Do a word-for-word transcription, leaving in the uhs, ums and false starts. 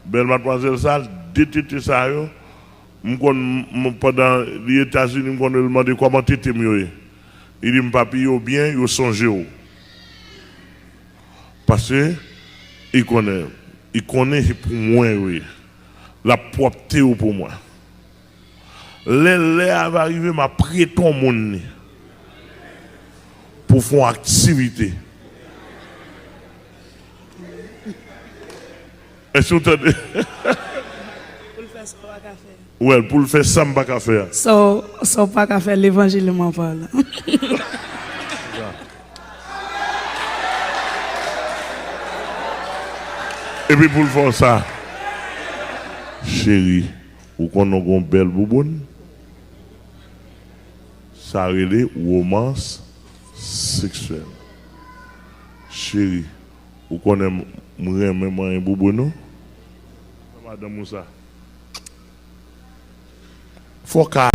Bèl madmwazèl sa, de tete sa yo, m konn, m, pandan li Etazini, m konn wè l mande kòman tete m yo ye. Li di m, "Papi, yo byen, yo sonje w." Paske li konnen, li konnen se pou mwen yo ye. L ap pwòpte yo pou mwen. Lè lè a va rive, m ap prete yon moun li pou fè yon aktivite. Èske w tande? Pou l fè sa w pa ka fè. Well, pou l fè sa m pa ka fè a. Sa w, sa w pa ka fè, levanjil mwen pa la. Epi pou l fè w sa, cheri, ou konnen w gon bèl bouboun? Sa rele womans seksyèl. Cheri, ou konnen m, m renmen manyen bouboun ou? Madanm ou sa. Fò w ka